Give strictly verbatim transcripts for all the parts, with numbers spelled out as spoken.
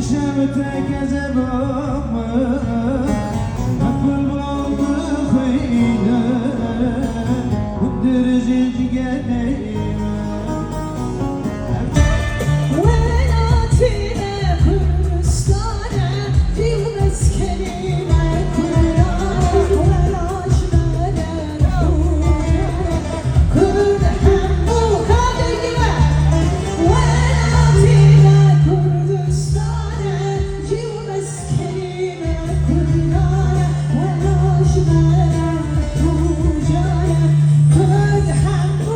Şevte kezeba min, hep baldi xwîne, hûn dirêjê cigerê me. Welatî me Kurdistan e, cî û meskenî me Kurdan e, welat ji me re rû ye. Kurd hemû kadegî me, welatî me Kurdistan e, cî û meskenî me Kurdan e, welat ji me re rû ye. Kurd hemû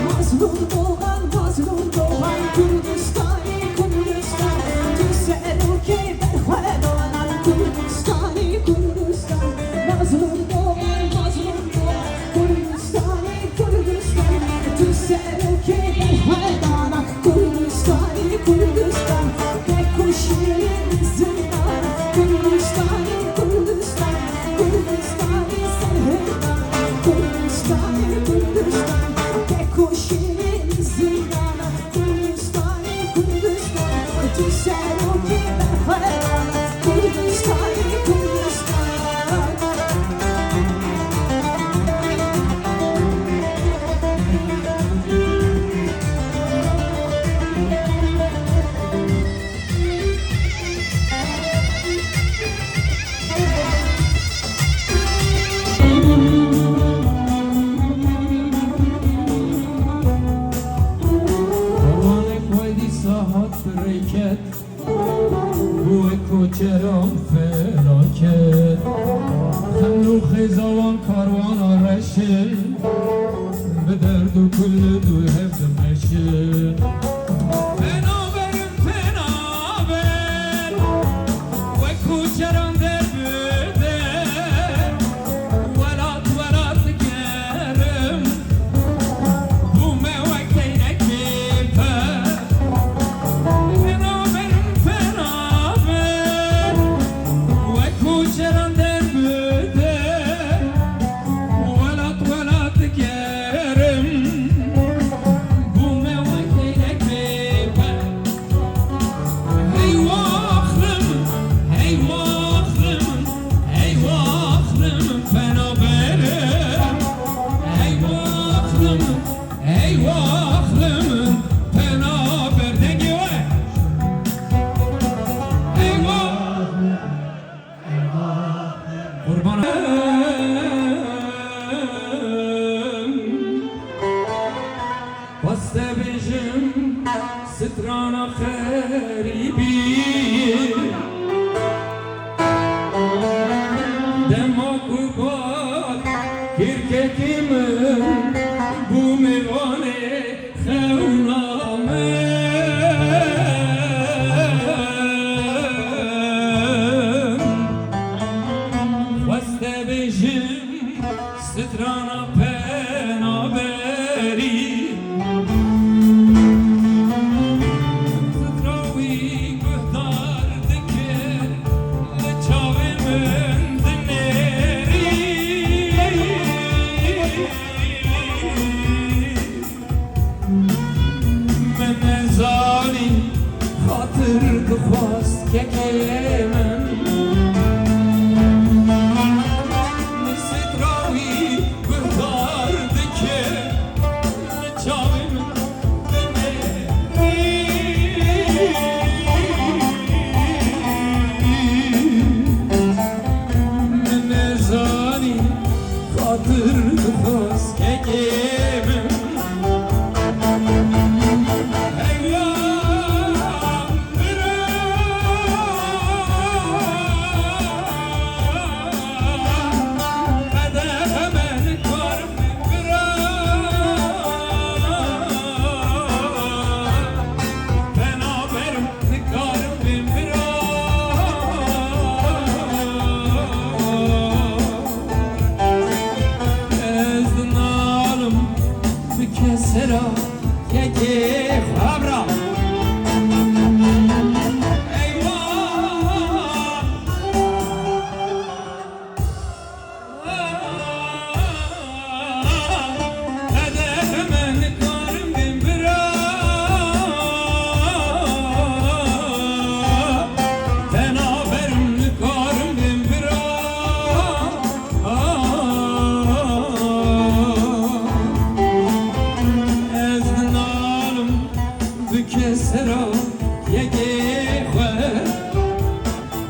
Mazlûm Dogan, Mazlûm Dogan, Kurdistanê, Kurdistan, tu serokê berxwedanan, Kurdistanê, Kurdistan, Mazlûm Dogan, Mazlûm Dogan, Kurdistanê, Kurdistan, tu serokê berxwedanan, Kurdistanê, Kurdistan, te ku şîrê min zindana, Kurdistanê, Kurdistan, Kurdistanê serhildana, Kurdistanê, Kurdistan, te ku şîrê min zindana, Kurdistanê, Kurdistan, tu serokê berxwedan, Kurdistanê, Kurdistan. Karwanek wey dîsa hat bi rê ket, bû wek koçeran felaket. Xeml û xêza wan karwana reş in, bi derd û kul li dûr hev dimeşin. Penaberin, penaber, wek koçeran der bi der, welat, welat digerim. Bûme wek teynekê per. Penaberim, penaber, wek koçeran der bi der, welat, welat digerim. Bûme wek teynekê per. Hey waxlim, hey waxlim, hey waxlim, penaberim. Hey waxlim, hey waxlim, penaber dengê we. Hey waxlim. Qurbana xweste bêjim strana xerîbî. Dema ku got kîrkekî min bû mêvanê xewna min. Xweste bêjim strana pe berî. Zitra wî guhdar dike, li çavê min dinêrî. Min nezanî xatir dixwast kekê min. Min zitra wî guhdar dike, li çavê min dinêrî. Min nezanî xatir dixwast kekê min. Eywa, bira, qedexe me nikarim bira. Penaberim nikarim bêm bira. Ez dinalim bi kesera yekê xwe bira. Eywa. Qedexe me nikarim bêm bira. Penaberim nikarim bêm bira. Ez dinalim bi kesera yekê